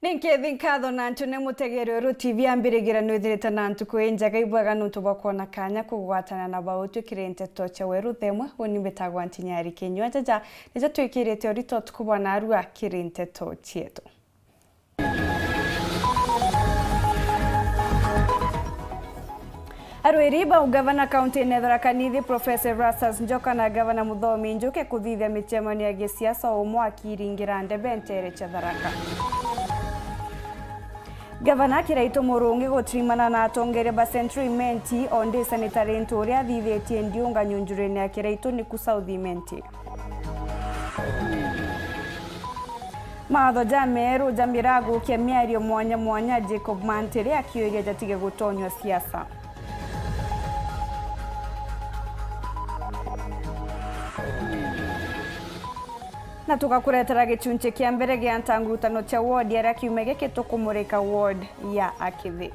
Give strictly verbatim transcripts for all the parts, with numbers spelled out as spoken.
Ni nkethi nkatho na ntu ni mutegeri Weru T V ambirigira nwithirite na ntuku injega ibwega nuntu bwa kwona kanya kugwatana na bautwi kiri nteto cia Weru themwe. Uni mbitagwa Ntinyari Kinyua jaja nijo twikirite urito tuku bwa narua kiri nteto cietu. Arwiri ba ugavana kaunti-ini ya Tharaka Nithi, Professor Erastus Njoka na Gavana Muthomi Njuki kuthithia micemanio ya gisiasa o umwe akiringira ndebe nteere cia Tharaka. Gavana Kiraitu Murungi gutirimana na atongeria ba Central Imenti, o ndisa ni Tarintu uria athithitie ndiunga nyunjurine ya Kiraitu niku South Imenti. Maatho ja meeru ja miragukia miario mwanya mwanya, Jacob Mantiri akiuria jatige gutonywa siasa. Na tugakuretera gicunci kia mbere gia ntangurutano cia ward, aria kiumia giki tukumurika ward ya Akithi.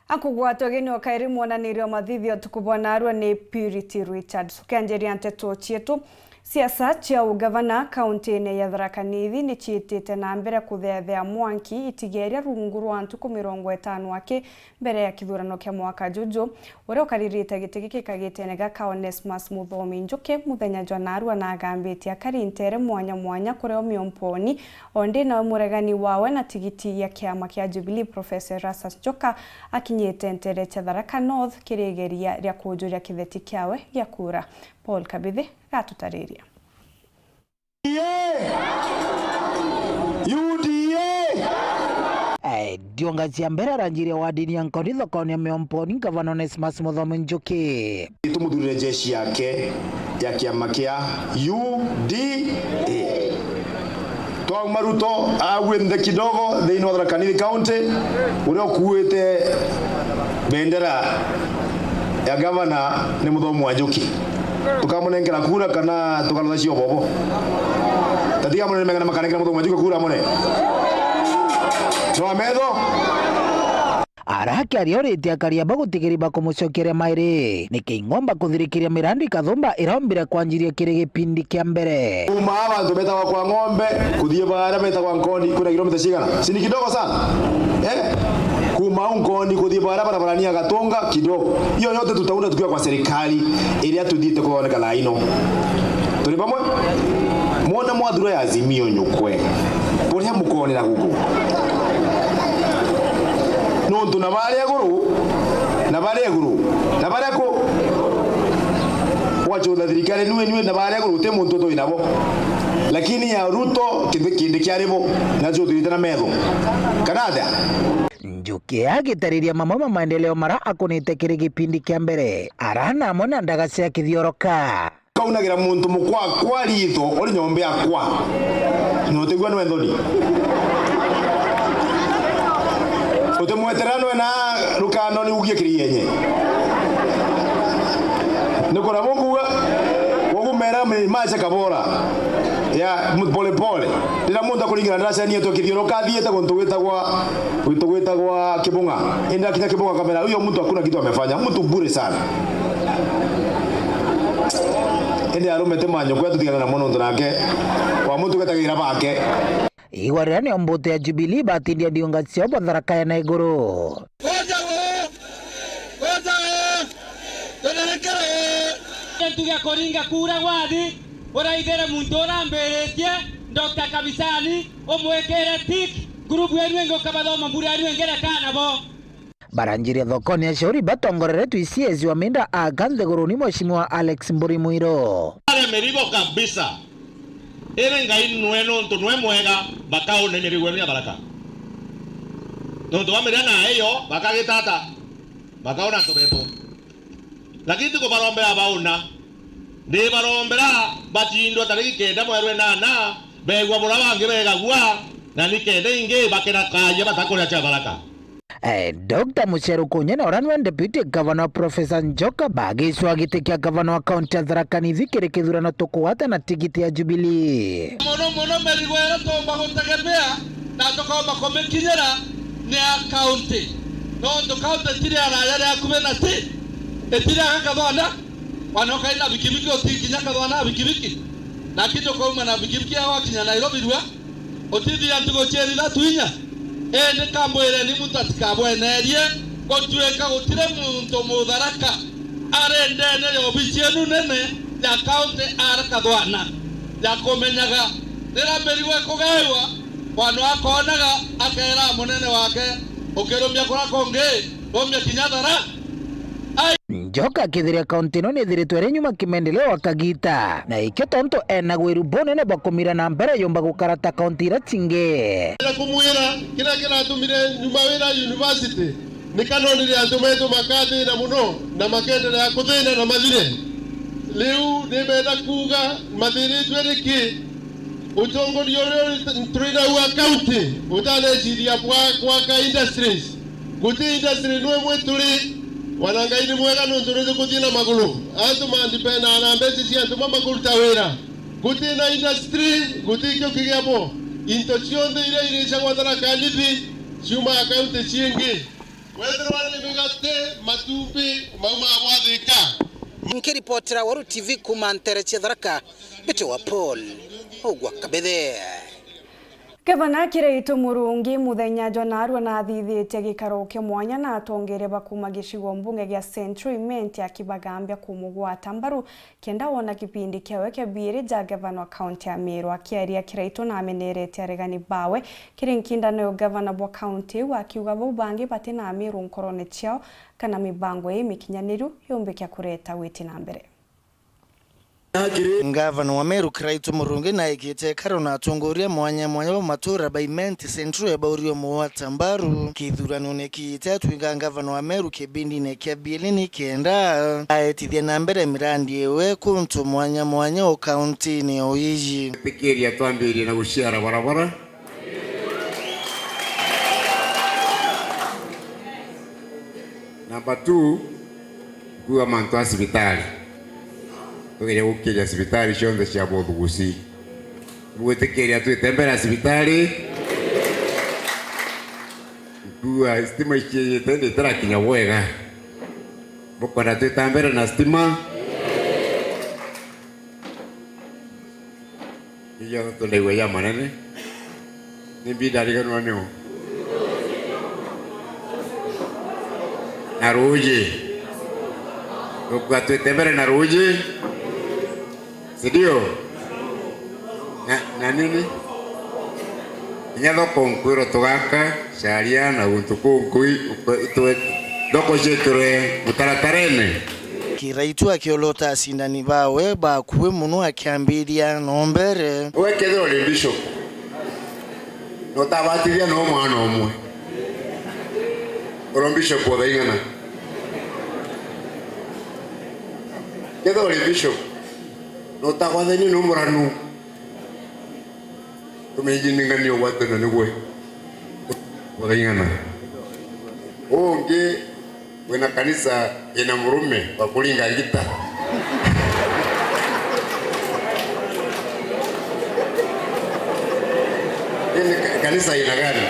Akugwatwa ugeni o kairi mwonanirio wa mathithio utuku bwa narua ni Purity Richards. Tukianjiria nteto cietu, siasa cia ugavana kaunti-ini ya Tharaka Nithi ni ciitite na mbere kutheathea mwanki itigeria rungu rwa ntuku mirongo itano aki mbere ya kithurano kia mwaka juju. Uria ukaririte giti giki kagitene gaka Onesmus Muthomi Njuki muthenya jwa narua na agambitie akari nteere mwanya mwanya kuria umiomponi, o ndi nawe muregani wawe na tigiti ya kiama kia Jubilee Professor Erastus Njoka akinyite nteere cia Tharaka North kiri igeria ria kujuria kitheti kiawe gia kura. Paul Kabithi gatutariria. U D A! Eh, ndionga cia mbere aranjirie wadini ya Nkoni thokoni ya Miomponi, Gavana Onesmus Muthomi Njuki. Tumuthurire jeshi yake ya kiama kia U D A. Twauma Ruto ague nthe kidogo thiini wa Tharaka Nithi County, uria ukuite bendera ya gavana ni Muthomi wa Njuki. Tukamunengera kura kana tukarutha cio bobo? Tatiga mone mengana makanengera Muthomi wa Njuki kura mone. No ametho. Ara akiaria uritie akari aba gutigiri bakumucokeria mairi. Niki ing'omba kuthirikiria mirandi kathumba irombire kwanjiria kiri gipindi kia mbere. Kuma aba antu betagwa kwa ng'ombe, kuthii baria betagwa Nkoni, kuna kilomita cigana? Si ni kidogo sana? Eh? Kuma au Nkoni kuthii baria barabarani ya Gatunga, kidogo. Hiyo yote tutaunda tukiwa kwa serikali iria tuthiite kuthondeka thaa ino. Turi bamwe? Mwona mwathura ya Azimio nyukwe. Buria mukonera guku. Nontu na baria iguru, na baria iguru, na baria ku. Wachutha thirikari nui nui na baria iguru, uti muntu utoi nabo. Lakini ya Ruto, kindi, kindi kiari bo, nacio uthirite na metho. Kana atia? Njuki agitariria mamwe ma maendeleo mara akunite kiri gipindi kia mbere. Arana amwe na ndaga cia kithioroka. Kaunagira muntu mukwa kwa ritho uri nyomba yakwa. Na utigua nwe nthoni. Utimwetera nwe na rukano ni ugie kiri yenye. Ni kura mukuga, wagumera mace kabora. Ya, pole pole. Rira muntu akuringana ndaracania tu kithioroka athiite guntu gwitagwa, guntu gwitagwa Kibunga. Indi akinya Kibunga kamera, huyo mtu hakuna kitu amefanya. Mtu bure sana. Indi arume ti manyukwe tutigane namo nontu nake wa muntu gwetagira bake. Igwa riria nio mbutu ya Jubilee batindia ndiunga ciao bwa Tharaka ya na iguru. Koja we! Koja we! Tunerekere we! Kintu gia kuringa kura gwathi, uraithire muntu urambiritie, Doctor Kabisani, umwikire tick, group yenu ingi ukabathoma mbura yenu ingi rekana bo. Baranjiria thokoni ya Shauri batongoreretwe C S wa Minda aka nthiguruni Mheshimiwa Alex Mburi Mwiro. Are mirigo kabisa. Iri Ngai nwe nontu nwe mwega, bakaune mirigo enu ya baraka. Nontu wa miria na iyo, bakagitata, bakauna antu betu. Lakini tikubarombera bauna. Ndibarombera batindwa tariki kenda mwerwe nana, begwa bura bangi begagua, na ni kenda ingi bakira kaja batakuria cia baraka. Eh, Doctor Mucheru Kunya na uria nwe Deputy Governor Professor Njoka bagicwa giti kia Governor wa County ya Tharaka Nithi kiri kithurano tukugwata na tigiti ya Jubilee. Mono mono merigo iria tuumba gutegemea na tukaumba kumikinyira ni ya county. Nontu county tiri araya ria akubi na ti, itiri aga Kathwana. Wana ukaina bikibiki, utikinya Kathwana na bikibiki. Lakini ukauma na bikibiki ya wakinya Nairobi rua, utithia ntugu cieri ithatu inya. Indi kambwireni muntu atikabwenerie, gutuika gutiri muntu Mutharaka ari ndene ya obici enu nene ya county ara Kathwana, ya kumenyaga riria mirigo ikugairwa, wana akonaga, akera munene wake, ukirumia kuria kungi, rumia kinya thara. Njoka akithiria kaunti ino nithiritwe iri nyuma kimaendeleo wa kagita, na ikio tontu ena gwiru bunene bwa kumira na mbere yumba gukara ta kaunti iria cingi. Ndenda kumwira kiria kiratumire nyuma wira university, ni kanonire antu metu makathina muno na makenderea kuthina na mathire. Riu nibenda kuuga mathiritue niki? Utongoria uria turi nau wa kaunti utaneciria bwa gwaka industries. Guti industry nu imwe turi, wana Ngai ni mwega nontu nitukuthii na maguru. Antu mandipenaa na mbeca cia antu mamakuruta wira. Guti na industry, guti ikio kigiabo. Into cionthe iria iricagwa Tharaka Nithi ciumaa kaunti ciingi. Wethirwa ni migate, matumbi, maumaa bwa Thika. Nkiripotera Weru T V kuuma ntere cia Tharaka, Mbite wa Paul, ugwa Kabethe. Gavana Kiraitu Murungi muthenya jwa narua nathithitie gikaro kia mwanya na atongeria ba kuuma gicigo mbunge gia Central Imenti akibagambia kumugwata mbaru kenda wona kipindi kiawe kia biiri ja gavana wa kaunti ya Meru. Akiaria Kiraitu namenerete aregani bawe kiri nkindano ya gavana bwa kaunti iu, akiuga bau bangi bati na Ameru nkorone ciao kana mibango ii mikinyaniru yumbikia kureta witi na mbere. Ngavana wa Meru Kiraitu Murungi naikite ikaro na atongoria mwanya mwanya ba matura ba Imenti Central ya baurio mugwata mbaru kithuranone kiite atwika ngavana wa Meru kibindine kia biiri ni kenda aetithia na mbere mirandi iwe kuntu mwanya mwanya o kauntine ya Uiji. Gwitikiria twambirie na guciara barabara. Number two, kuuga mantu a cibitari. Tugeria gukiria cibitari cionthe cia Muthuguci. Bugwitikiria twite mbere ya cibitari? Nkuuga stima icinyite ndi itirakinya bwega. Bukwenda twita mbere na stima? Niyo tundaigua ja manene. Nimbi ndariganwa niu? Na ruuji. Tukuga twite mbere na ruuji. Si ndio? Na, na nini? Kinya thoko nkwirwo tugaka, caria na guntu kunkui, twe, thoko ciikirwe mutaratarene. Kiraitu akiolota acindani bawe bakui muno akiambiria no mbere. We kethira uri bishop, na utabatithia no mwana umwe, uri bishop o thaa ing'ana? Kethira uri bishop, na utagwathania no muranu, tumenye ni ng'ania ugwatana nigwe. Uraing'ana. Ungi wina kanisa ina murume wa kuringa ngita. Ini ka-, kanisa ina gani?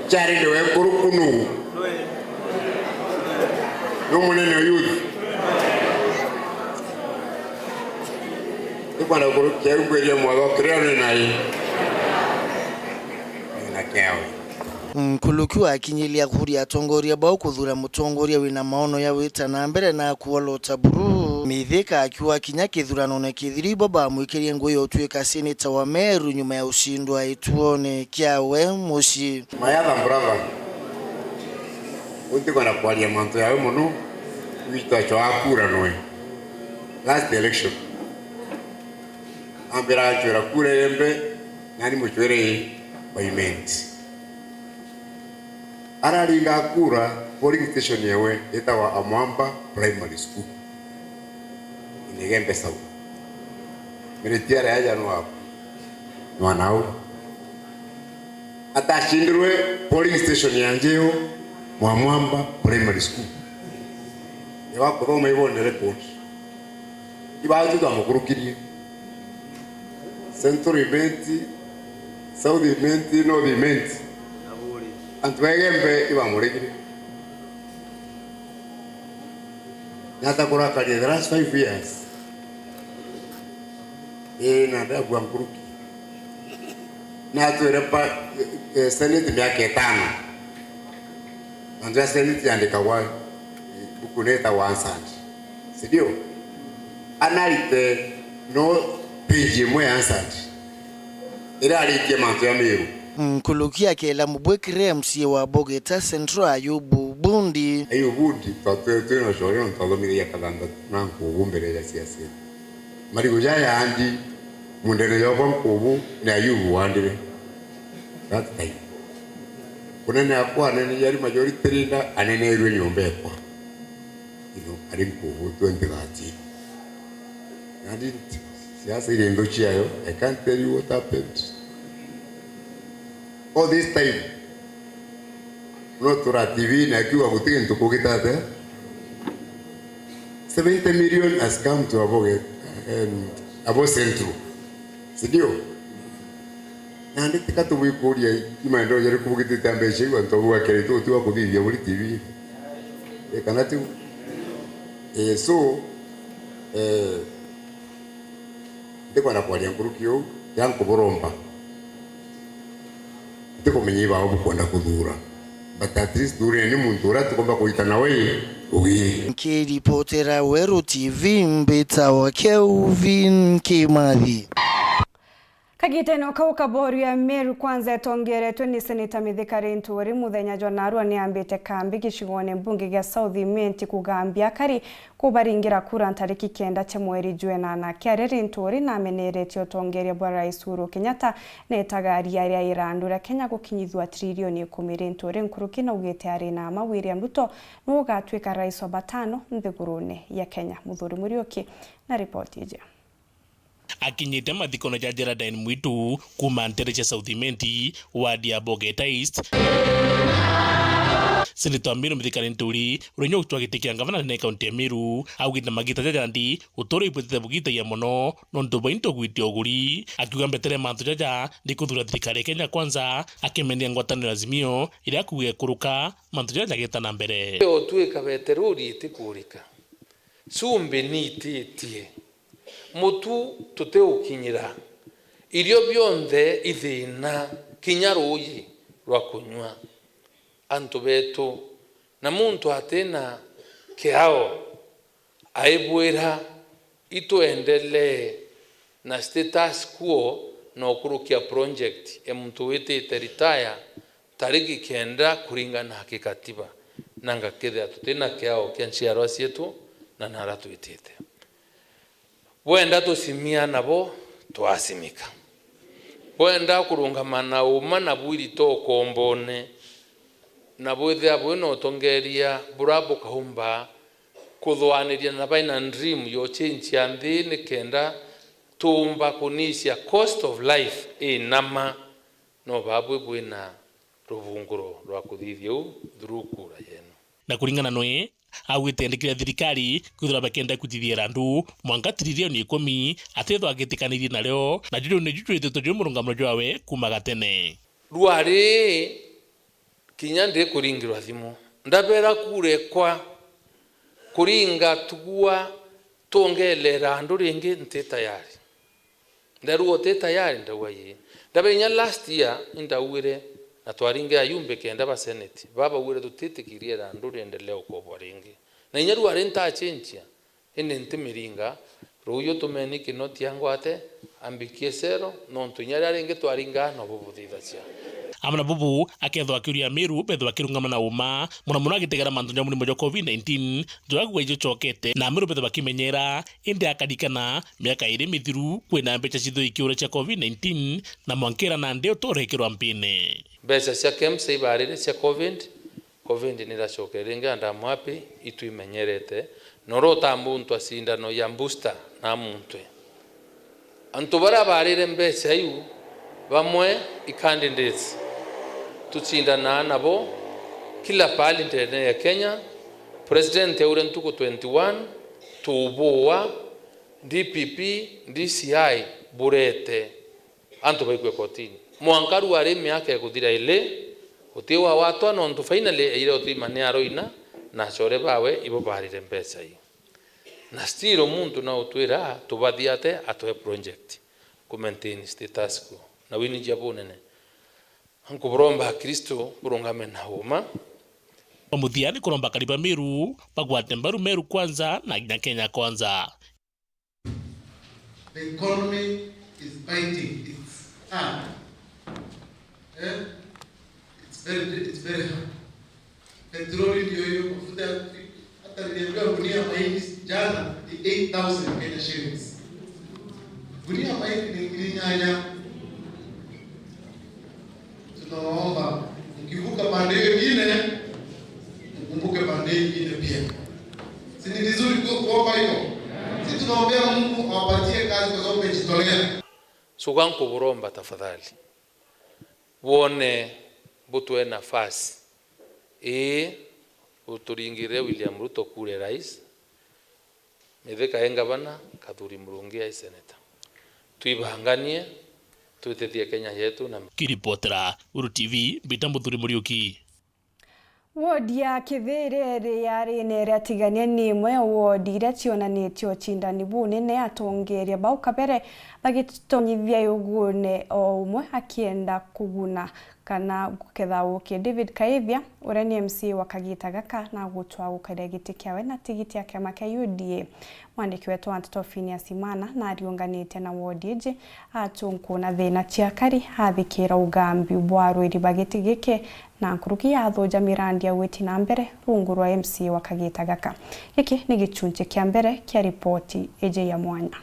Chari ndiwe nkuruku nuu? Nu munene o youth? Ikwenda kurukia ngwiria mwaga ukiria ni nai. Na kiao. Nkuruki wakinyiria kuria atongoria bau kuthura mutongoria wina maono ya wita na mbere na kuolota buru. Mithika akiuga kinya kithuranone kithiru ibo bamwikirie ngui ya utwika seneta wa Meru nyuma ya ucindwa ituone kiawe mucii. My other brother, untikwenda kwaria mantu yawe muno, gwitwa chwa kura noe. Last election, ambira achwira kura yembe, nani muchwire? By Imenti. Araringa kura, polling station yewe yetagwa Amwamba Primary School. In Igembe South. Miriti aria aja no abu. Mwana au. Atacindirwe polling station ya Njeo, Mwamwamba Primary School. Ni wa kuthoma ibone record. Ibao tu twamukurukirie. Central Imenti, South Imenti, North Imenti. Antu ba Igembe ibamuregire. Nata kurakaria the last five years. Ii, na ndabua nkuruki. Natwire pa, eh, eh, Senate miaka itano. Mantu ja Senate yandikagwa, eh, buku nitagwa Hansard. Si ndio? Anarite no page imwe ya Hansard. Iraritie mantu ja Meru. Nkuruki akela mubwikire M C A wa Bogeta Central Ayubu Bundi. Ayubu Bundi, twa-, twi-, twina ucoria nontu twathomithagia Kathantatu na Nkubu mbere ya siasa. Marigu jaya andi, mundene jokwa Nkubu ni Ayubu wandire. That time. Kunene akwa anene jari majority leader, aneneirwe nyomba ekwa. You know, ari Nkubu twenty thirteen. Nandi siasa iri nthu ciayo, I can't tell you what happened. All this time, no tura T V na akiuga guti gintu kugita atia. Seventy million has come to Aboge, um, Abo Central. Si ndio? Nandi tika tubwikuria i maendeleo jariku bugitite mbeca iu antu bau akere tu tiwa kuthithia buri T V. E, kana tiu? E, so, e, ndikwenda kwaria nkuruki uu, ya nkuburomba. Ntikumenya ibao bukwenda kuthura. But at least thureni muntu uria tukomba kuita nawe ugi. Nkiripotera Weru T V, mbitawa Kelvin Kimathi. Kagitene kau Kaboru ya Meru Kwanza etongeretwe ni Seneta Mithika Linturi muthenya jwa narua niambite kambi gicigone mbunge gia South Imenti kugambia akari kubaringira kura ntariki kenda cia mweri jwa enana. Kiaria Linturi nameneretie utongeria bwa Rais Uhuru Kenyatta na itagaria ria irandu ria Kenya gukinyithua trilioni ikumi. Linturi nkuruki naugite ari na mma William Ruto niwe ugatwika rais wa batano nthigurune ya Kenya. Muthuri Muriuki na ripoti iji. Akinyite mathikone ja Geraldine Mwitu kuuma ntere cia South Imenti, ward ya Bogeta East, Seneta wa Meru Mithika Linturi, uria nyo utwa giti kia ngavana nene kaunti ya Meru, augite magita jaja ndi uturo ibwetete bugitagia mono nontu bwa into gwitia uguri, akiuga mbetere mantu jaja ndi kuthura thirikari ya Kenya Kwanza, akimendia ngwataniro ya Azimio iria akuuga ikuruka mantu jaja jageta na mbere. Otwika beterori itikurika, cumbi niititie. Mutu tutiukinyira, irio bionthe ithiina, kinya ruuji rwa kunyua. Antu betu, na muntu atina kiao aibwira, itwendelee na status quo na ukurukia project e muntu witite retire tariki kenda kuringana na gikatiba, na ngakethira tutina kiao kia nchiarwa cietu na nara twitite. Bwenda tucimia nabo, twasimika. Bwenda kurungama na uma na bwirita ukombone, na bwithia bwina utongeria bura bukaumba kuthwaniria na baina dream yo change ya nthi, nikenda tuumba kunicia cost of life inama, no babwi bwina rubunguro rwa kuthithia uu through kura yenu. Na kuringana nwe, augite endekire thirikari kwithirwa bakenda kwitithia irandu mwanka tiririoni ikumi atethwa agitikanirie nario, na juju niju jwititwe juri murungamiro jwawe kuuma gatene. Rwari kinya ndikuringirwa thimu, ndabera kura ekwa kuringa tugua tongele irandu ringi, nti tayari. Nderua uti tayari, ndauga ii. Ndabe inya last year indaugire na twaringe ayumbe kenda ba senate, babaugire tutitikirie irandu riendelee ukobwa ringi. Na inya rwari ntachenjia, indi ntimiringa, ruuju tumeni Kinoti angwate, ambikie cero, nontu inya riria ringi twaringaa nobu buthithagia. Amwe na bubu akethwa akiuria Amiru bethwa bakirungama na uma, muno muno agitegera mantu ja murimo jwa covid nineteen, jwa kugwa ijo cokete, na Amiru bethwa bakimenyera, indi akarikana miaka iri mithiru kwina mbeca cithui kiure cia covid nineteen, na mwankira nandi uturekirwa mpine. Mbeca cia KEMSA ibarire cia covid, covid niracokere ringi, and I'm happy, itwimenyerete. Noro utambuntwa cindano ya booster na muntwe. Antu baria barire mbeca iu, bamwe i candidates tucindanaa nabo kila pahali ndene ya Kenya. President aure ntuku twenty-one, tubuwa, DPP, DCI burete antu baikue kotini. Mwanka riu ari miaka ikuthira ili, uti wa watwa nontu finally eire utima ni aroina na achore bawe ibo barire mbeca ii. Na still muntu no utwira tubathie ate atwe project ku maintain status quo. Na winijia bunene. Nkuburomba Akristo burungame na uma. Wa muthia ni kuromba akari ba Meru bagwate mbaru Meru Kwanza na kinya Kenya Kwanza. The economy is biting. It's hard. Eh? It's very, it's very hard. Petroli ndio hiyo, mafuta ya kupikia. Hata niliambiwa gunia ya mahindi jana ni eight thousand Kenya shillings. Gunia ya mahindi ni ngiri inyanya. Tunawaomba, mkivuka pande hiyo ingine, mkumbuke pande hiyo ingine pia. Si ni vizuri ku-, kuomba hivyo? Si tunaombea Mungu awapatie kazi kwa sababu mmejitolea. Suga nkuburomba tafadhali. Bwone butwe nafasi. Ii, uturingirire William Ruto kure rais. Mithika e ngavana, Kathuri Murungi e seneta. Twibanganie, twitithie Kenya yetu na Kiripotera Uru T V, mbita Muthuri Muriuki. Wodi ya Kithiri iri yarine ria Tigania ni imwe ya wodi iria cionanitie ucindani bunene, atongeria bau kabere bagitonyithia yugune o umwe akienda kuguna kana guketha uki. David Kaithia, uria ni M C A wa kagita gaka, na gutwa gukaria giti kiawe na tigiti ya kiama kia U D A. Mwandiki wetu wa nteto Phineas Imana nariunganite na wodi iji, atunku na thina cia akari, athikira ugambi bwa arwiri ba giti giki, na nkuruki ya athuja mirandi ya gwiti na mbere rungu rwa M C A wa kagita gaka. Giki ni gichunchi kia mbere kia ripoti iji ya mwanya.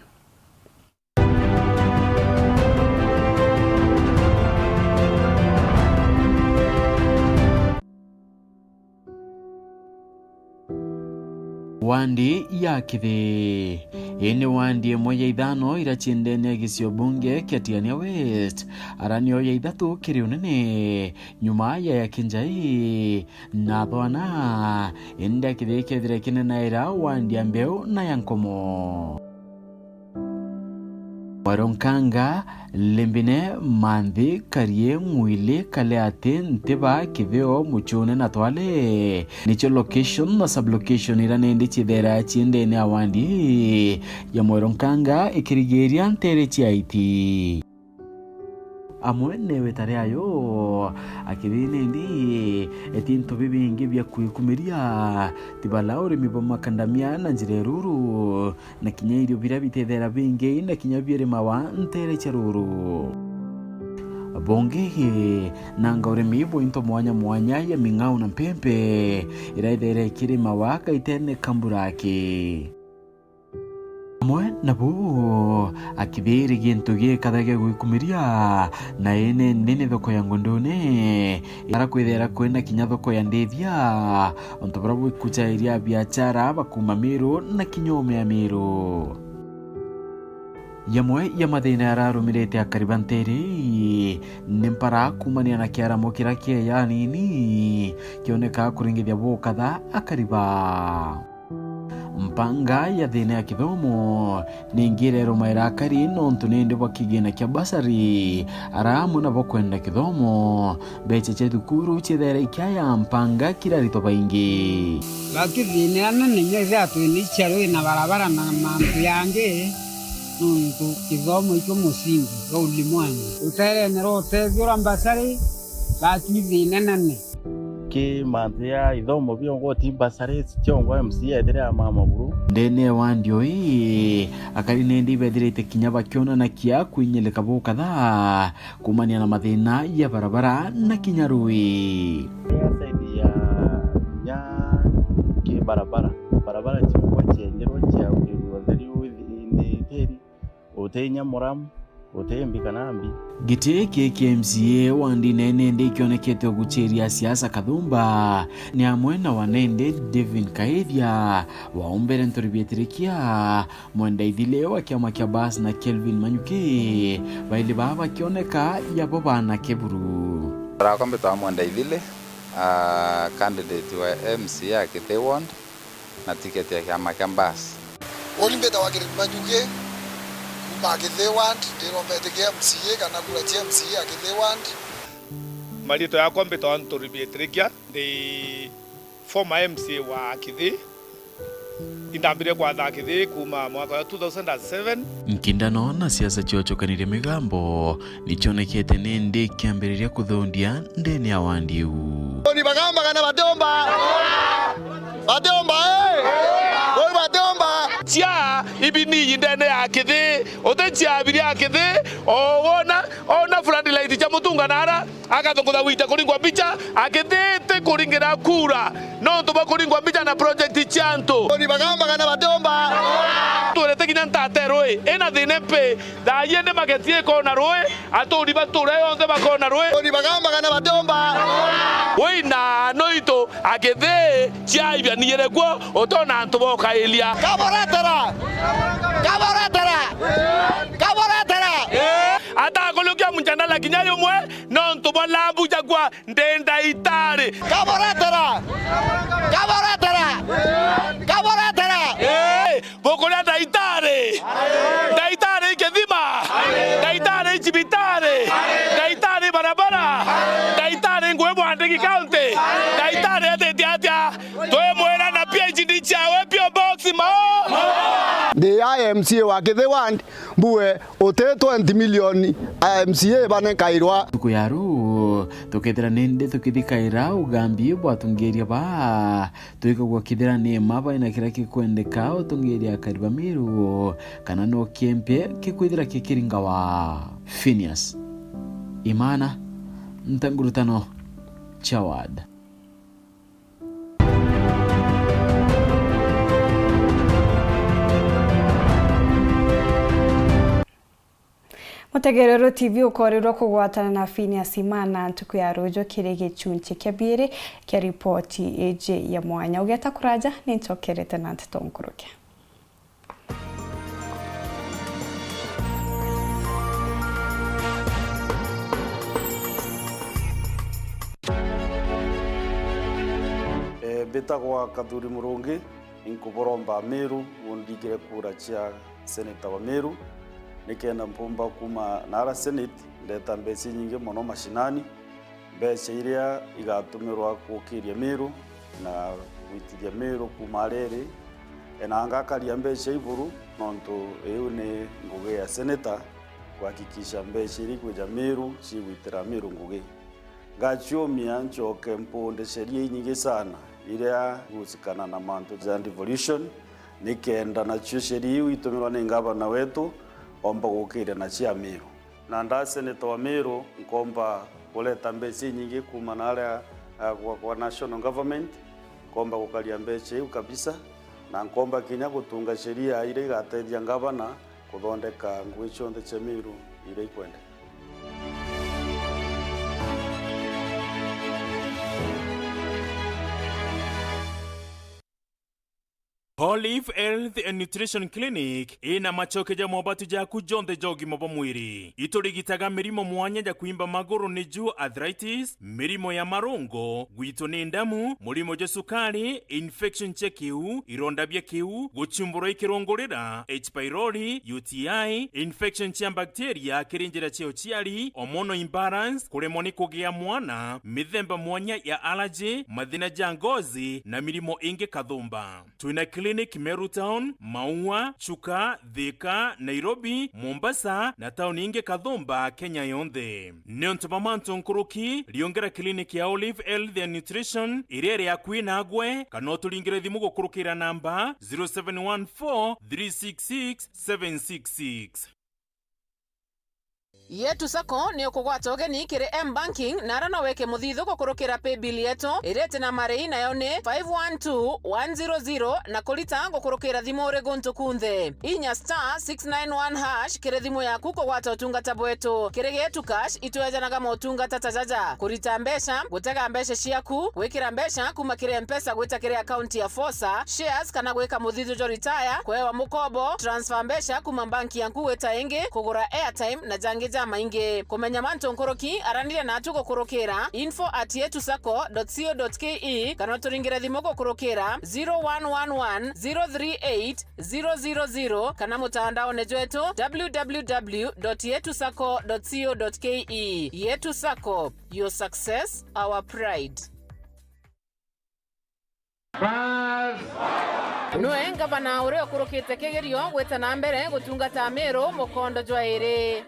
Wandi ya Kithi. Ii ni wandi imwe ya ithano iria cii ndene ya gicio bunge kia Tigania West. Ara niyo ya ithatu kiri unene, nyuma ya ya Kinjai na Thwana. Indi ya Kithi ikethira ikinenaira wandi ya Mbeu na ya Nkomo. Mweru Nkanga, Limbine, Manthi, Karie, Ng'wili, Kaleati, Ntiba, Kithio, Muchune na Twale nicio location na sublocation iria nindi ciithera cii ndene ya wandi ya Mweru Nkanga ikirigiria ntere cia iti. Amwe newe tari ayo, akithina indi eti into bibingi bia kwikumiria, tibala urimi bwa makandamia na njira iruru, na kinya irio biria bitethera bingi na kinya biarimawa ntere cia ruru. Bungi, nanga urimi bwa into mwanya mwanya ya ming'ao na mpempe, iria ithere ikirimawa kaitene ka mbura aki. Amwe nabu, akithiri gintu gikatha gia gwikumiria, na ene nene thoko ya Ngondone, ara kwithira kwina kinya thoko ya ndithia, untu buria bwikuchairia biachara bakuma Miru na kinya ume ya Miru. Yamwe ya mathina yararumirite akari ba ntere ii ni mpara kumania na kiaramo kiria kieya anini kioneka kuringithia bukatha akari ba. Mpanga ya thina ya kithomo ningi irerumaira akari nontu nindi bwa kigina kia bursary, ara amwe nabo kwenda kithomo, mbecha cia thukuru ciethaira ikiaya mpanga kiri aritwa baingi. Gaki thina anene nyo ithia twina iciarwi na barabara na mantu yangi, nontu kithomo ikio musingi wa ulimwengu. Ruterene rwa utethio rwa mbasari, gaki thina nene. Ki mantu ya ithomo biongo ti mbasari ciongwa M C A ethire ya mama buru. Ndene wa ndio ii, akari nindi ibethirite kinya bakionanakia kwinyilika bukatha kumania na mathina ya barabara na kinya rui. Ria side ya nya ki barabara, barabara ciongwa cienjerwe ciaurirwe utheri within tiri, uti inya muramu, uti mbi kana mbi. Giti giki kia M C A wa ndinene ndi kionekete uguchiria siasa kathumba ni amwe na wanende Devin Kaithia, waumbere ntori bietirikia Mwenda Ithile wa kiama kia Bas na Kelvin Manyuki, baili baa bakioneka yabo bana keburu. Rakwa mbitwa Mwenda Ithile, ah, candidate wa M C A ya Kithe Ward na ticket ya kiama kia Bas. Uni mbitagwa Kelvin Manyuki, A Kithii Ward, ndirombete kia M C A kana kura cia M C A a Kithii Ward. Mariitwa yakwa mbitwa Anthony Bietirikia, ndi former M C A wa Kithii. Indambire kwatha Kithii kuuma mwaka wa two thousand and seven. Nkindano na siasa ciocokanirie migambo nicionekete nindi ikiambiriria kuthundia ndene ya wandi iu. Ni bagamba kana batiumba? Batiumba, eh? Oi, batiumba. Cia ibi ni ndene ya Kithii, uti cia biria ya Kithii, o wona, ona floodlight cia Mutunga nara, akathungutha wita kuringwa mbicha, akithiti kuringira kura, nontu bwa kuringwa mbicha na project cia antu. Ni bagamba kana batiumba? Turete kinya ntate rui, ina thina mpi, thaa ii ndi mageti ikona rui, aturi batura yonthe bakona rui. Ni bagamba kana batiumba? Wina noitu akithii ciaibia niyire kuo, utona antu bokairia. Kaboretera! Kaboretera! Kaboretera! Atakurukia mjadala kinya yumwe, nontu bwa labu jagwa ndi ndaitari. Kaboretera! Kaboretera! Kaboretera! Bukuria ndaitari! Ndaitari i kithima! Ndaitari i cibitari! Ndaitari barabara! Ndaitari ngui bwandiki county! Ndaitari etitie atia? Twimwira na P H D ciawe P O box mo! Ndi ya M C A wa Kithii Ward, mbue uti twenty million a M C A banenkairwa. Ntuku ya ruu, tukethira nindi tukithikaira ugambi bwa atungiria baa, twikagua kithira ni mma baina kiria kikwendeka utungiria akari ba Meru, kana no kiempie kikwithira kikiringawa. Phineas Imana, Ntangurutano, Chawad. Mutegerero T V ukorirwa kugwatana na Phineas Imana ntuku ya ruju kiri gichunchi kia biiri kia ripoti iji ya mwanya. Ugeta kuraja, ni nchokerete na nteto nkuruki. Eh, mbitagwa Kathuri Murungi, inkuburomba Meru, mundingire kura cia seneta wa Meru, nikenda mpumba kuma nara senate, ndeta mbeca inyingi mono mashinani, mbeca iria igatumirwa gukiria Meru na gwitithia Meru kuma ariri, na ngakaria mbeca iburu, nontu iu ni ngugi ya seneta kuhakikisha mbeca iria ikwija Meru cigwitira Meru ngugi. Ngaciumia ncoke mpunde sheria inyingi sana iria igusikana na mantu ja devolution, nikenda nacio sheria iu itumirwa ni ngavana wetu omba gukiria na cia Meru. Na nda seneta wa Meru, nkomba kureta mbeca inyingi kuma na aria, ah, kwa, kwa national government, nkomba gukaria mbeca iu kabisa, na nkomba kinya gutunga sheria iria igatethia ngavana kuthondeka ngugi cionthe cia Meru iria ikwendeka. Olive Health and Nutrition Clinic ina machoke ja mobatu jaku jonthe ja ugima bwa mwiri. Iturigitaga mirimo mwanya ja kwimba maguru, niju arthritis, mirimo ya marungo, gwitwo ni ndamu, murimo jwa sukari, infection cia kiu, ironda bia kiu, guchumburwa i kirungurira, H pylori, U T I, infection cia bacteria kiri njira cia uciari, hormonal imbalance, kuremwa ni kugia mwana, mithemba mwanya ya allergy, mathina ja ngozi, na mirimo ingi kathumba. Twina clinic Meru Town, Maua, Chuka, Thika, Nairobi, Mombasa, na tauni ingi kathumba Kenya yonthe. Niuntu bwa mantu nkuruki, riungera clinic ya Olive Health and Nutrition iria iri akui nagwe, kana uturingire thimu gukurukira namba zero seven one four three six six seven six six. Yetu Sacco ni ukugwata ugeni kiri M Banking, na ara no wike muthithu gukurukira paybill yetu iria iti na marei, nayo ni five one two one zero zero, na kurita gukurukira thimu uri guntu kunthe. Inya star six nine one hash kiri thimu yaku kugwata utungata bwetu. Kiri Getu Cash, itwejanaga motungata ta jaja: kurita mbeca, gutega mbeca ciaku, gwikira mbeca kuma kiri M-Pesa gwita kiri akaunti ya Fosa, shares kana gwika muthithu jwa retire, kuewa mukobo, transfer mbeca kuma banki yaku gwita ingi, kugura airtime na jangi jamaingi. Kumenya mantu nkuruki, araniria naatu gukurukira info at yetusacco dot co dot ke kana uturingire thimu gukurukira zero one one one zero three eight zero zero zero kana mutandaone jwetu w w w dot yetusacco dot co dot ke. Yetu Sacco, your success, our pride. Bas. Nwe ngavana uria ukurukite kigerio gwita na mbere gutungata Meru mukondo jwa iri.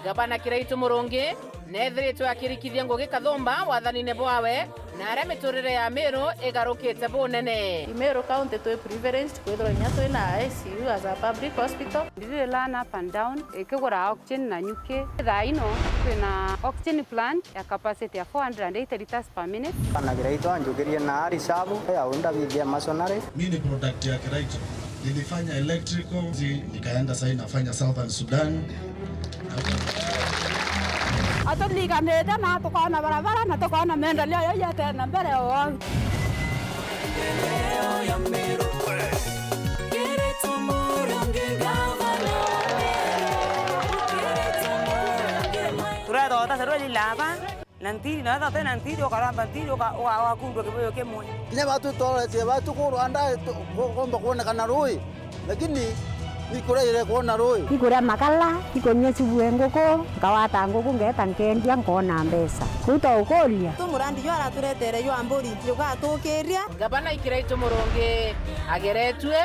Ngavana Kiraitu Murungi neethiritwe akirikithia ngugi kathumba wathanine bwawe, na aria miturire ya Meru igarukite bunene. I Meru County twi privileged kwithirwa inya twina I C U as a public hospital. Ndiri learn up and down, ikigura oxygen na nyuki. Thaa ino twina oxygen plant ya capacity ya four hundred and eighty liters per minute. Kana Kiraitu anjukirie na ari shabu ya undabithia masonary. Mi ni product ya Kiraitu. Nilifanya electrical, zi-, nikaenda sasa nafanya Southern Sudan. Aturiganite na tukona barabara na tukona maendeleo yayete na mbere o. Turethota serwe lilaba. Na ntiri, na thate na ntiri, ukaramba ntiri, uka-, uka-, ugakundwa kibuyu kimwe. Kinya batu twaretie batu ku Rwanda, tu-, ku-, kumba kwonekana rui, lakini ikuraire kwona rui. Ikuria makala, ikunyua subu e nguku, nkawata nguku, ngeeta nkendia, nkona mbeca. Kuu twaukuria. Tu murandi jwa araturetere jwa mburi, jugatukiria. Ngavana Kiraitu Murungi ageretue,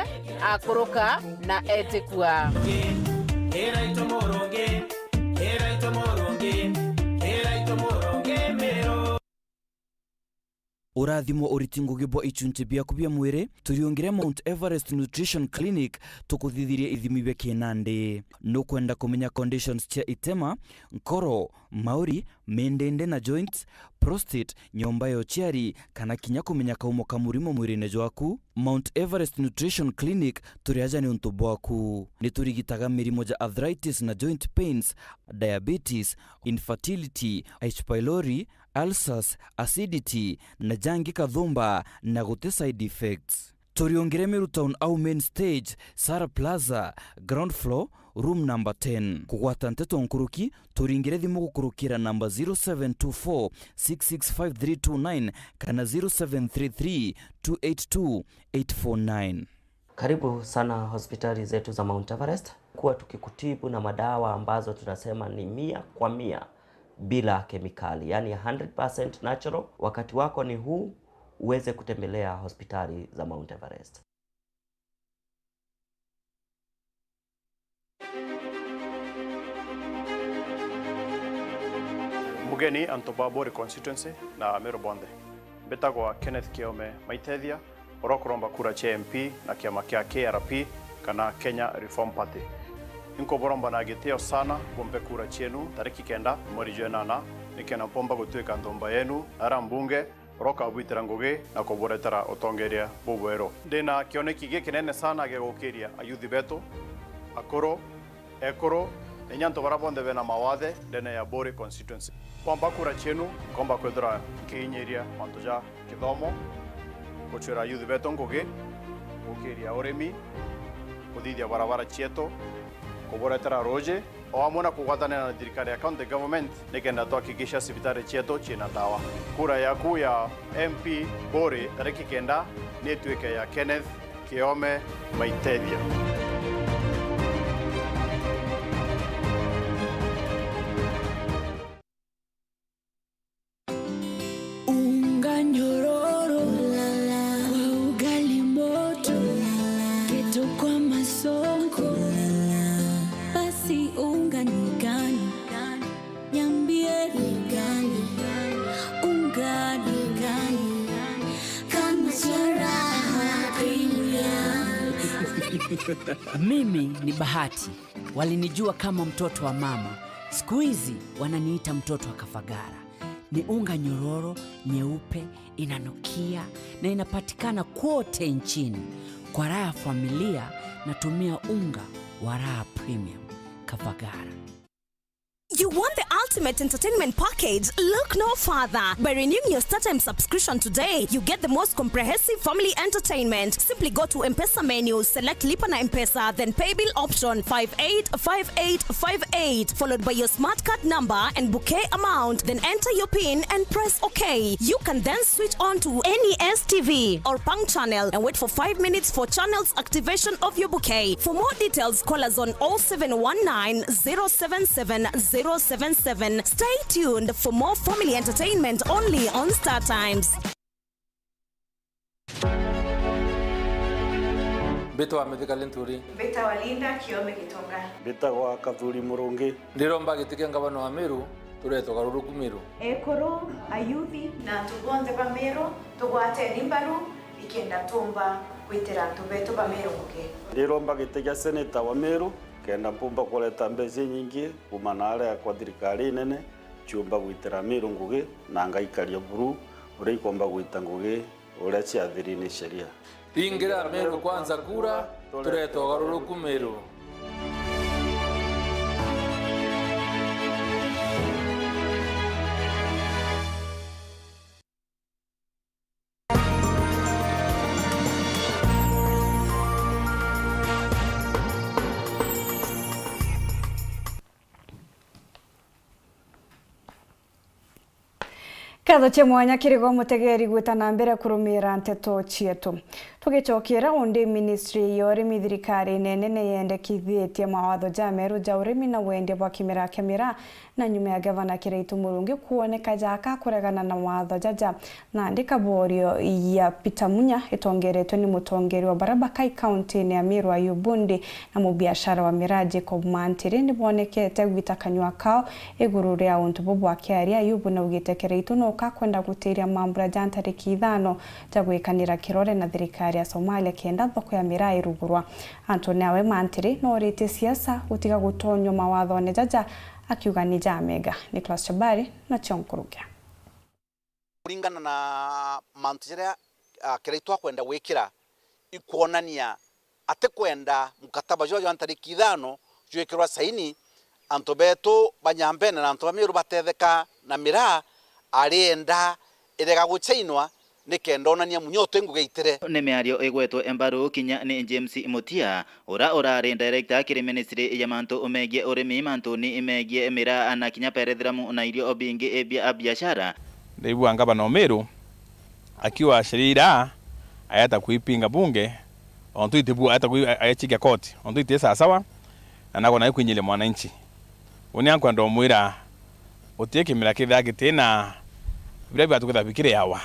akuruka na etikua. Kiraitu Murungi. Urathimo uriti ngugi bwa ichunchi biaku bia mwiri, turiungire Mount Everest Nutrition Clinic, tukuthithirie ithimi bia kinandi. Nukwenda kumenya conditions cia itema, nkoro, mauri, mindindi na joints, prostate, nyomba ya uciari, kana kinya kumenya kaumo ka murimo mwirine jwaku? Mount Everest Nutrition Clinic turi aja niuntu bwaku. Ni turigitaga mirimo ja arthritis na joint pains, diabetes, infertility, H. pylori, ulcers, acidity, na jangi kathumba na guti side effects. Turiungire Meru Town au main stage, Sara Plaza, ground floor, room number ten. Kugwata nteto nkuruki, turingire thimu gukurukira namba zero seven two four six six five three two nine kana zero seven three three two eight two eight four nine. Karibu sana hospitali zetu za Mount Everest. Kuwa tukikutibu na madawa ambazo tunasema ni mia kwa mia bila kemikali, yani hundred percent natural. Wakati wako ni huu, uweze kutembelea hospitali za Mount Everest. Mugeni antu ba Buri constituency na Meru bonthe. Mbitagwa Kenneth Kiome Maitethia, uria ukuromba kura cia M P na kiama kia K R P kana Kenya Reform Party. Inkuburomba na gitio sana bumpe kura cienu tariki kenda mweri jwa inana, nikenda mpomba gutuika nthumba yenu ara mbunge uria ukabwitira ngugi na kuburetera utongeria bubweru. Ndina kioneki gikinene sana gia gukiria ayuthi betu, akuru, ekuru, na inya antu baria bonthe bena mawathe ndene ya Buri constituency. Kwamba kura cienu, nkomba kwithira nkiinyiria mantu ja kithomo, gucwira ayuthi betu ngugi, gukiria urimi, kuthithia barabara cietu, kuburetera ruuji, o amwe na kugwatanira na thirikari ya county government nikenda twakikisha cibitari cietu ciina ndawa. Kura yaku ya M P Buri tariki kenda ni ituike ya Kenneth Kiome Maitethia. Unga nyororo kwa ugali moto, keto kwa masonko. Basi unga ni gani? Niambie ni gani? Unga ni gani? Kama Sharaha Premium. Mimi ni Bahati. Walinijua kama mtoto wa mama. Siku hizi wananiita mtoto wa Kafagara. Ni unga nyororo, nyeupe, inanukia na inapatikana kwote nchini. Kwa raha ya familia, natumia unga wa Raha Premium. Kafagara. You want the ultimate Ultimate Entertainment Package? Look no further. By renewing your StarTimes subscription today, you get the most comprehensive family entertainment. Simply go to M-Pesa menu, select Lipa na M-Pesa, then pay bill option five eight five eight five eight, followed by your smart card number and bouquet amount. Then enter your pin and press OK. You can then switch on to any S T V or Pang channel and wait for five minutes for channels activation of your bouquet. For more details, call us on oh seven one nine, zero seven seven, zero seven seven. Stay tuned for more family entertainment only on StarTimes. Mbitwa Mithika Linturi. Mbitagwa Linda Kiome Gitonga. Mbitagwa Kathuri Murungi. Ndiromba giti kia ngavana wa Meru, turete ugaruruku Meru. Ekuru, ayuthi, na antu bonthe ba Meru, tugwateni mbaru, ikenda tumba gwitira antu betu ba Meru ngugi. Ndiromba giti kia seneta wa Meru, kenda mpumba kureta mbeca inyingi kuuma naaria kwa thirikari inene, ciumba gwitira Meru ngugi, na ngaikaria buru uria ikomba gwita ngugi uria ciathiri ni sheria. Ringira Meru Kwanza kura, turete ugaruruku Meru. Nkatho cia mwanya kiri gwe mutegeri gwita na mbere kurumira nteto cietu. Tugicokiira undi, ministry ya urimi thirikarine nene niyendekithitie mawatho jameru ja urimi na wendia bwa kimera kia miraa, na nyuma ya gavana Kiraitu Murungi kwoneka jaka kuregana na mawatho jaja, nandi kaborio ya Peter Munya itongeretwe ni mutongeria wa baria bakai kauntine ya Meru Ayubu Ndi na mubiashara wa miraa Jacob Mantiri nibonekete gwita kanyua kao iguru ria untu bubu. Akiaria, Ayubu naugite Kiraitu no kakwenda gutiria mambura ja ntariki ithano ja gwikanira kirore na thirikari ya Somalia kenda thoko ya miraa irugurwa. Anthony awe Mantiri nooritie siasa gutiga gutonywa mawathone jaja, akiuga ni ja mega. Nicholas Chabari nacio nkurukia. Kuringana na mantu jaria, ah, Kiraitu akwenda gwikira, ikwonania atikwenda mukataba jwa, jwa ntariki ithano jwikirwa saini, antu betu ba Nyambene na antu ba Meru batetheka na miraa, arienda irega guchainwa nikenda onania Munya uti ngugi itire. Ni miario igwetwe mbaru kinya ni James Mutia, ura urari director kiri ministry ya mantu megie urimi, mantuni megie miraa na kinya perethiramu na irio bingi bia biashara. Ndaigua ngavana o Meru akiuga sheria iria ayeta kuipinga bunge, ontu itibu-, ayeta kui-, aechikia koti, ontu iti sawasawa, na nagwa nayo kwinyiria mwananchi. Uni ankwenda umwira, uti kimera kithira gitina biria biatu kithira bikiriawa.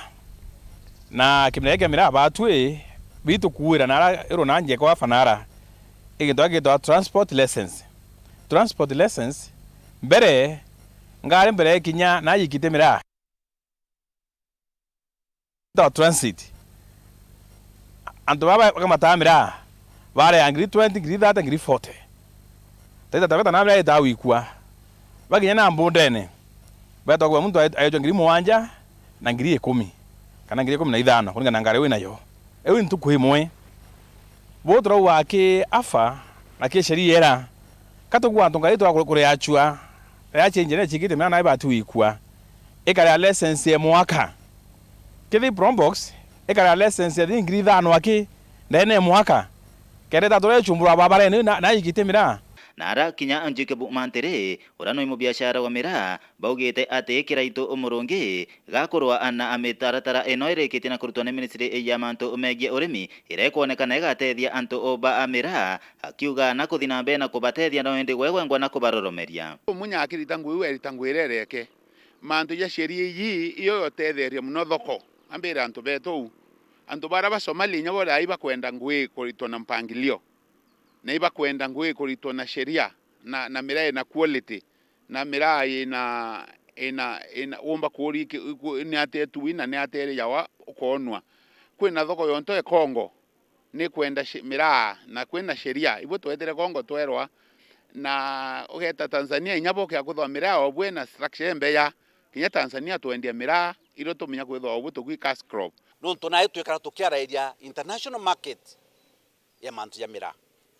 Na kimera giki kia miraa batwi, bitukuira nara irunanjia kwa fanara, igintu gitwa transport license. Transport license, mbere, ngari mbere ikinya na yikite miraa ta transit. Antu baba bakamataa miraa, bareaa ngiri twenty, ngiri thirty, ngiri forty. Taita tabeta na miraa itaawikua. Bakinya na mbundene, betwa kwa muntu ae-, aejwa ngiri mugwanja na ngiri ikumi, kana ngiri ikumi na ithano, kuringana na ngari winayo. Iu ni ntuku imwe. Buu turauga aki afa na ki sheria ira. Ka tugua antu ngari twa kuri-, kuriachua, riria chinjire chikite miraa na ibati wikua. Ikarea license ya mwaka. Kithi Probox, ikarea license ya ngiri ithano aki, ndene ya mwaka. Kenda itatu riria ichumbura babarene na, na ikite miraa. Na ara kinya Jacob Mantiri, ura nwi mubiashara wa miraa, baugite ati Kiraitu Murungi gakurwa na mitaratara ino irikitie na kurutwa ni ministry ya mantu megie urimi, iria ikwonekana igatethia antu ba miraa, akiuga na kuthi na mbere na kubatethia no indi gwegwengwa na kubaroromeria. Munya akirita ngui, werita ngui irereke. Mantu ja sheria iji iyo yotetheria muno thoko. Ambire antu betu uu. Antu bara ba Somalia inya boria ibakwenda ngui kuritwa na mpangilio. Na ibakwenda ngui kuritwa na sheria, na, na miraa ina quality, na miraa ina, ina, ina, umba kuuri ki-, ku-, ni atia itui na ni atia iri yawa ukoonua. Kwina thoko yonto e Congo, ni kwenda shi-, miraa, na kwina sheria. Ibwe twetire Congo twerwa, na ugeta Tanzania, inya bokia kuthwa miraa, obwe na structure embeya. Kinya Tanzania twendia miraa, irio tumenya kwithwa obwe tugwi cash crop. Nontu nae twikara tukiarairia international market ya mantu ja miraa.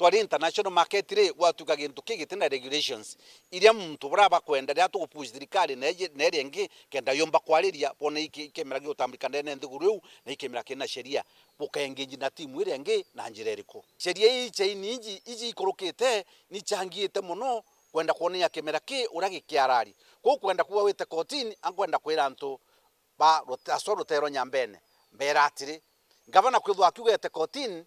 Kwa ri international market ri, gwatuika gintu ki giti na regulations iria muntu buria bakwenda, riria tugupush thirikari na iji-, na iria ingi, kenda yumba kwariria, bone iki-, ikimera giutambulika ndene ya nthiguru iu, na ikimera kina sheria, bukaengage na timu iria ingi na njira iriku? Sheria ii chaini iji, iji ikurukite, nichangiite mono kwenda kwonania kimera ki uria gikiarari. Kwou kwenda kuuga wite kotini, ankwenda kwira antu ba rute-, aswa ruteere rwa Nyambene, mbeera atiri, ngavana kwithwa akiugete kotini,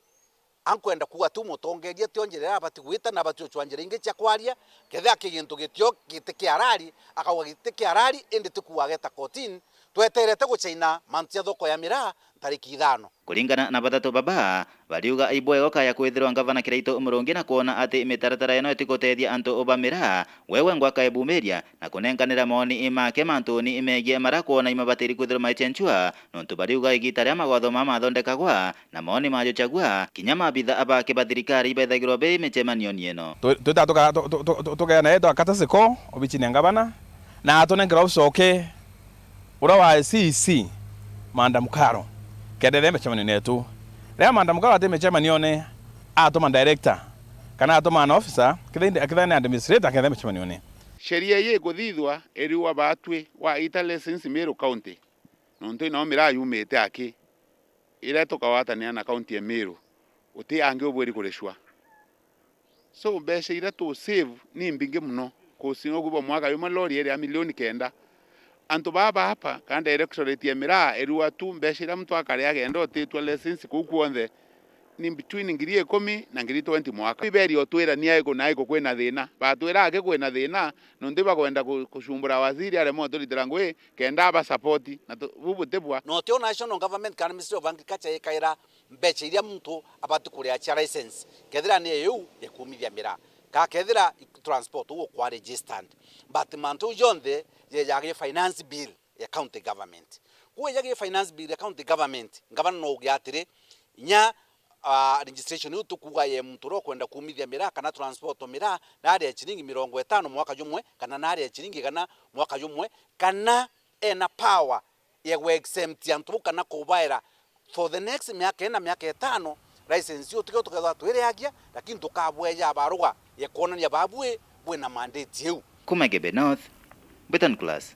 ankwenda kuuga tu mutongeria tio njira iria abati gwita na abati gucwa njira ingi cia kwaria, kethira ki gintu gitio giti kiarari, akauga giti kiarari, indi ti kuuga ageta kotini, tweterete guchaina mantu ja thoko ya miraa ntariki ithano. Kuringana na bathatu baba, bariuga ibwega ukaya kwithirwa ngavana Kiraitu Murungi na kwona ati mitaratara ino itiguteethia antu ba miraa, we wengwa akaebumiria na kunenkanira moni make mantuni megie mara kwona imabatiri kwithirwa maichenchua, nontu bariuga igita ria mawatho mama mathondekagwa na moni majuchagua, kinya mabitha abake ba thirikari ibethagirwa be micemanioni ino. Tu-, twita tuka-, tu-, tu-, tu-, tu-, tukeana yetu akata siko obichini ya ngavana, na atunenkerwa ucoke uria wa C E C, Madam Karo, kenda ethe micemanione yetu. Riria Madam Karo ati micemanione, atuma director, kana atuma an officer, kethira indi, kethira ni administrator, akethe micemanione. Sheria ii ikuthithwa iriuga batwi wa ita license Meru County, nontu inao miraa yumite aki, iria tukawatania na county ya Meru, uti angi ubwiri kuricwa. So, mbeca iria tu save ni mbingi mono, 'cause no kuuga mwaka jumwe lori iri ya milioni kenda. Antu baa baapa, kana directorate ya miraa irua tu, mbeca iria muntu akari agenda utitwa license kuu kwonthe, ni between ngiri ikumi na ngiri twenty mwaka. Iberia utwira ni aiku na aiku kwina thina. Batwira aki kwina thina, nontu ibakwenda ku-, kucumbura waziri aremwe uturitira ngui, kenda aba support, na tu-, bu butibwa. Notio National Government kana Ministry of Agriculture ikaira mbeca iria muntu abati kuria cia license, kethira ni iu ya kuumithia miraa, ka kethira transport uu ukwa registered. But mantu jau jonthe jejaga gi finance bill ya county government. Kwou eja gi finance bill ya county government, ngavana no uge atiri, inya, ah, registration iu tukuuga ye muntu uria ukwenda kuumithia miraa kana transport miraa, naria ciringi mirongo itano mwaka jumwe, kana naria ciringi igana mwaka jumwe, kana ena power ya gwe exempt antu bau kana kubaera for the next miaka ina, miaka itano, license iu tiga tukethwa twiriagia, lakini tukabweja baruga ya kwonania babui bwina mandate iu. Kuma Igembe North, Britain Class,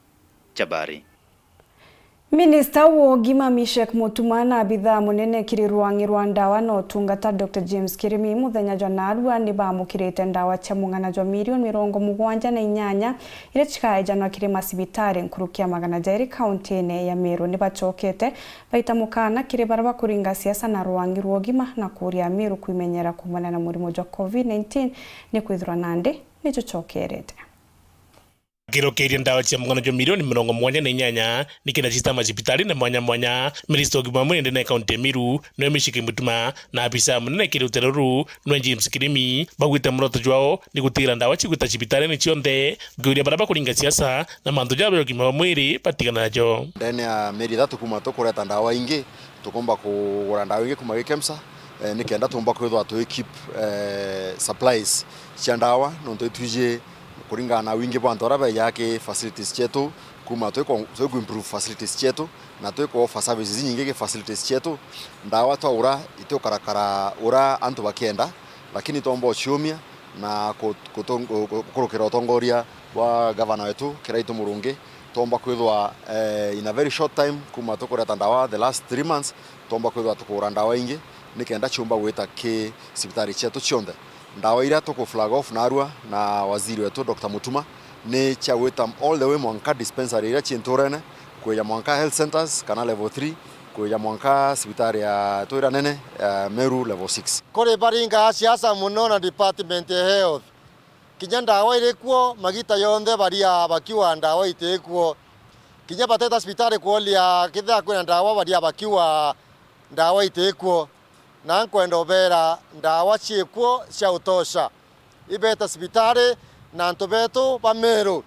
Chabari. Minista wa ugima Mishek Mutuma na abithaa munene kiri rwang'i rwa ndawa na utungata Doctor James Kirimi muthenya jwa naarua ni baamukirite ndawa cia mung'ana jwa milioni mirongo mugwanja na inyanya iria cikaejanwa kiri macibitari nkuruki ya magana jairi kauntine ya Meru. Ni bacokete baita mukaana kiri baria bakuringa siasa na rwang'i rwa ugima na kuuria Amiru kwimenyera kuumana na murimo jwa covid nineteen, ni kwithirwa nandi ni jucokerete. Akirokeria ndawa cia mung'ana jwa milioni mirongo mugwanja na inyanya ni kenda cita macibitari na mwanya mwanya, minista wa ugima wa mwiri ndene ya kaunti ya Meru niwe Mishek Mutuma, na abisa munene kiri rutere ruru niwe James Kirimi, baugite muroto jwao ni gutigira ndawa cigwita cibitari-ini cionthe, nkiuria baria bakuringa siasa na mantu jaria ja ugima wa mwiri batigana najo. Ndene ya mieri ithatu kuma tukureta ndawa ingi, tukumba kugura ndawa ingi kuma gi KEMSA, eh, ni kenda tumba kwithwa tui keep, eh, supplies cia ndawa, nontu itwiji kuringana na wingi bwa antu baria bejaga ki facilities cietu, kuma twi ku, twi ku improve facilities cietu, na twi ku offer services inyingi ki facilities cietu. Ndawa twaura itukarakara uria antu bakienda, lakini twomba uciumia na ku, kutu, ku, gukurukira utongoria bwa gavana wetu Kiraitu Murungi, twomba kwithwa, eh, in a very short time, kuma tukureta ndawa the last three months, twomba kwithwa tukugura ndawa ingi, ni kenda ciumba gwita ki cibitari cietu cionthe. Ndawa iria tuku flag off narua na waziri wetu Doctor Mutuma ni cia gwita all the way mwanka dispensary iria ci nturene, kwija mwanka health centers kana level three, kwija mwanka cibitari ya twira nene ya Meru level six. Kuri baringaa siasa mono na department ya health. Kinya ndawa iri kuo, magita yonthe baria bakiuga ndawa iti kuo. Kinya bateta cibitari kuuria kethira kwina ndawa, baria bakiuga ndawa iti kuo. Na nkwenda ubeera, ndawa cii kuo cia utosha. Ibeta cibitari na antu betu ba Meru.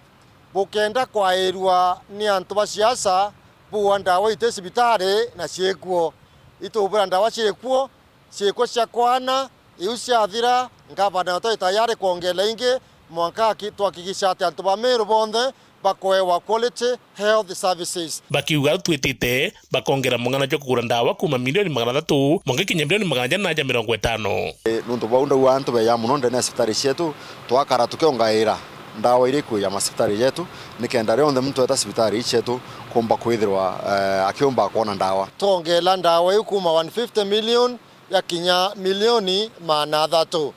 Bukenda kwairua ni antu ba siasa, buuga ndawa iti cibitari na cii kuo. Itubwira ndawa cii kuo, ciikwa cia kwana, iu ciathira, ngavana wetu ari tayari kwongeera ingi, mwanka aki-, twakigisha ati antu ba Meru bonthe Bakoewa quality health services. Bakiuga twitite bakongera mung'ana jwa kugura ndawa kuuma milioni magana athatu mwanka ikinya milioni magana jana ja mirongo itano. E, nuntu bau ndauga antu beeja mono ndene ya cibitari cietu, twakara tukiongaira ndawa iria ikuuja macibitari jetu, nikenda rionthe muntu eeta cibitari ii cietu kuumba kwithirwa, e, akiumba kwona ndawa. Twongela ndawa iu kuuma one fifty million yakinya milioni magana athatu.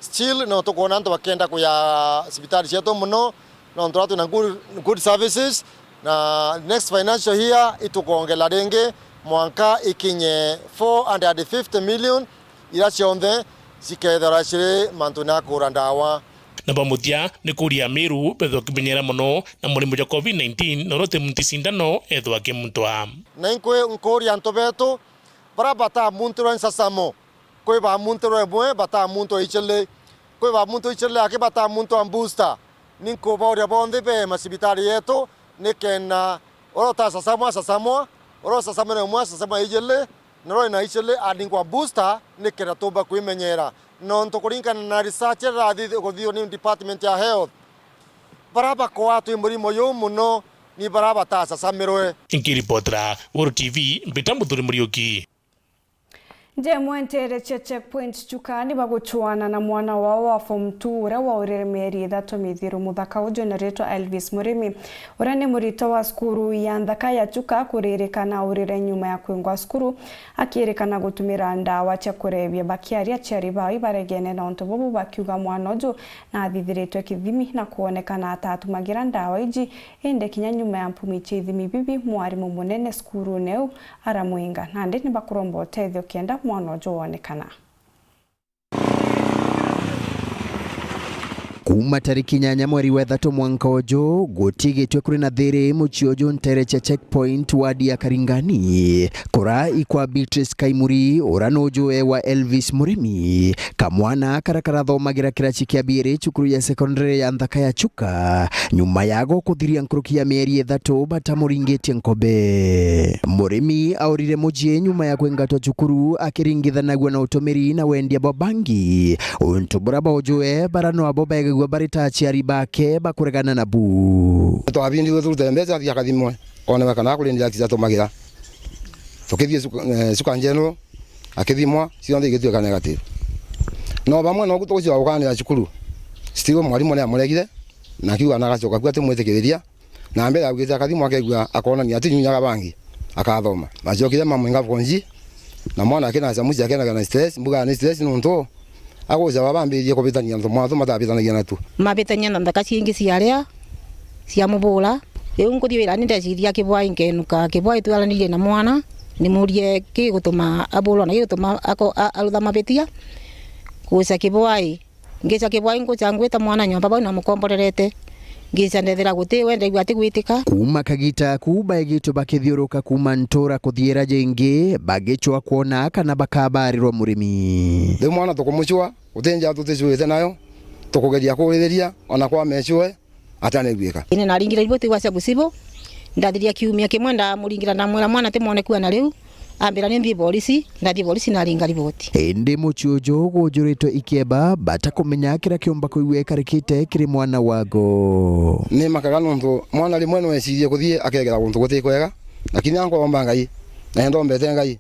Still, no tukwona antu bakienda kuja cibitari cietu mono, nontu turia twina good, good services, na next financial year itukwongela ringi mwanka ikinye four hundred fifty million, iria cionthe cikethirwa ciri mantune ja kugura ndawa. Na ba muthia ni kuuria Amiru bethwe kimenyera mono na murimo jwa covid nineteen, na uria uti muntu cindano ethwa akimuntwa. Na inkwi-, nkuuria antu betu baria batamuntirwe nsasamo, kwi bamuntirwe imwe batamuntwa icili, kwi bamuntwa icili aki batamuntwa booster. Ni nkubauria bonthe be macibitari yetu, nikenda uria utasasamwa asasamwa, uria usasamire imwe asasamwa ijili, na uria wina icili aningwa booster, nikenda tumba kwimenyera. Nontu kuringana na research iria irathi-, kuthithua ni department ya health, baria bakwatwa i murimo juu mono ni baria batasasamirwe. Nkiripotera Weru T V, Mbita Muthuri Muriuki. Njemwe nteere cia Checkpoint Chuka ni baguchwana na mwana wao wa form two uria waurire mieri ithatu mithiru. Muthaka uju na ritwa Elvis Murimi, uria ni murito wa cukuru ya nthaka ya Chuka, kuririkana aurire nyuma ya kwingwa cukuru akirikana gutumira ndawa cia kurebia. Bakiaria aciari bao ibaregene na untu bubu, bakiuga mwana uju na athithiritwe kithimi na kwonekana atatumagira ndawa iji, indi kinya nyuma ya mpumi cia ithimi bibi, mwarimu munene cukurune iu aramwinga. Nandi ni bakuromba utethio kenda mwana uju wonekana. Kuuma tariki inyanya mweri wa ithatu mwanka uju, gutigitwe kuri na thiri mucii uju nteere cia Checkpoint, ward ya Karingani, kura ikwa Beatrice Kaimuri, uria nuju ewa Elvis Murimi, kamwana karia karathomagira kiraci kia biiri cukuru ya secondary ya nthaka ya Chuka, nyuma yago kuthiria nkuruki ya mieri ithatu batamuringitie nkobe. Murimi aurire mucii nyuma ya kwingatwa cukuru akiringithanagua na utumiri na wendia bwa bangi, untu buria baujue bara no abo begagua bari ta aciari bake bakuregana nabu. Twabindithwe turute mbeca athii akathimwe, onewe kana akurindira ati atumagira. Tukithii Chuka, eh, Chuka General, akithimwa, cionthe igituika negative. No bamwe noku tugucoka gukanira cukuru, still mwarimu ni amuregire, na akiuga na agacoka ku atimwitikiriria, na mbere augite akathimwa akegua akonania ati nyunyaga bangi, akathoma. Macokire mamwinga form C, na mwana akina camuci akenaga na stress, mbuga ni stress nuntu aguca baba ambiririe kubitania antu mwatu matabitanagia natu. Mabitania na nthaka ciingi ciaria cia mubura. Riu nkuthi wirani ndeciria Kibwai, nkenuka Kibwai twaranirie na mwana, nimurie ki gutuma aburwa na ki gutuma ako-, a-, arutha mabitia. Guca Kibwai, ngica Kibwai nguca ngwita mwana nyomba bau namukomborerete. Ngica ndethira guti we ndaigua atigwitika. Kuuma kagita kuu baegitwe bakithiuruka kuuma ntura kuthiira jingi, bagicwa kwona kana bakabarirwa Murimi. Riu mwana tukumucua, guti njaa tuticuite nayo, tukugeria kuririria, ona kwa mecue, atanegwika. Ini naringire riboti gwa cia gucibu, ndathiria kiumia kimwe ndamuringira, ndamwira mwana ti mwoneku ana riu, ambira ni nthii borisi, ndathii borisi naringa riboti. Indi mucii uju gujuritwe ikieba batakumenya kiria kiumba kwigua ikarikite kiri mwana wago. Ni makaga nontu mwana rimwe no ecirie kuthii akegera guntu guti kwega, lakini ankoromba Ngai, na ndombete Ngai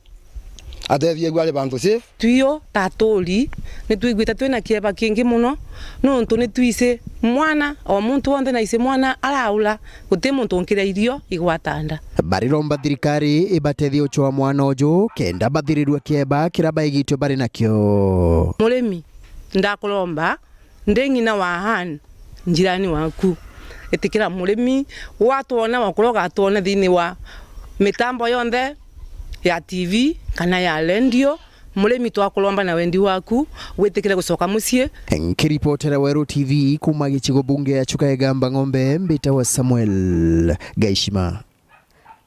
atethie gua ari bantu safe. Twio ta aturi, ni twiguite twina kieba kingi mono, nontu ni twici mwana, o muntu wonthe na ici mwana araura, guti muntu unkiria irio igwata nda. Bariromba thirikari ibatethie ucwa mwana uju, kenda bathirirua kieba kiria baigitwe bari nakio. Murimi, ndakuromba, ndi ng'ina wa Ann, njirani waku. Itikira Murimi, watwona, wakorwo ugatwona thiini wa mitambo yonthe ya T V kana ya rendio, Murimi, twakuromba na wendi waku, witikire gucoka mucii. Nkiripotera Weru T V kuuma gicigo bunge ya Chuka Igamba Ng'ombe, mbitawa Samuel Gaishima.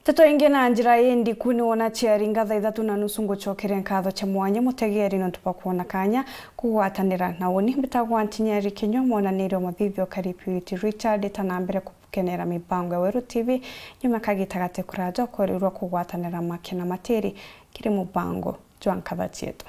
Nteto ingi na njira ii ndiku, ni wona ciari ngatha ithatu na nusu ngucokeria nkatho cia mwanya mutegeri nontu bwa kwona kanya kugwatanira na uni. Mbitagwa Ntinyeri Kinyua, mwonaniria wa muthithio Karipiuti Richard, ita na mbere kukenera mibango ya Weru T V, nyuma kagita gati kuraja ukorirwa kugwatanira maki na matiri kiri mubango jwa nkatha cietu.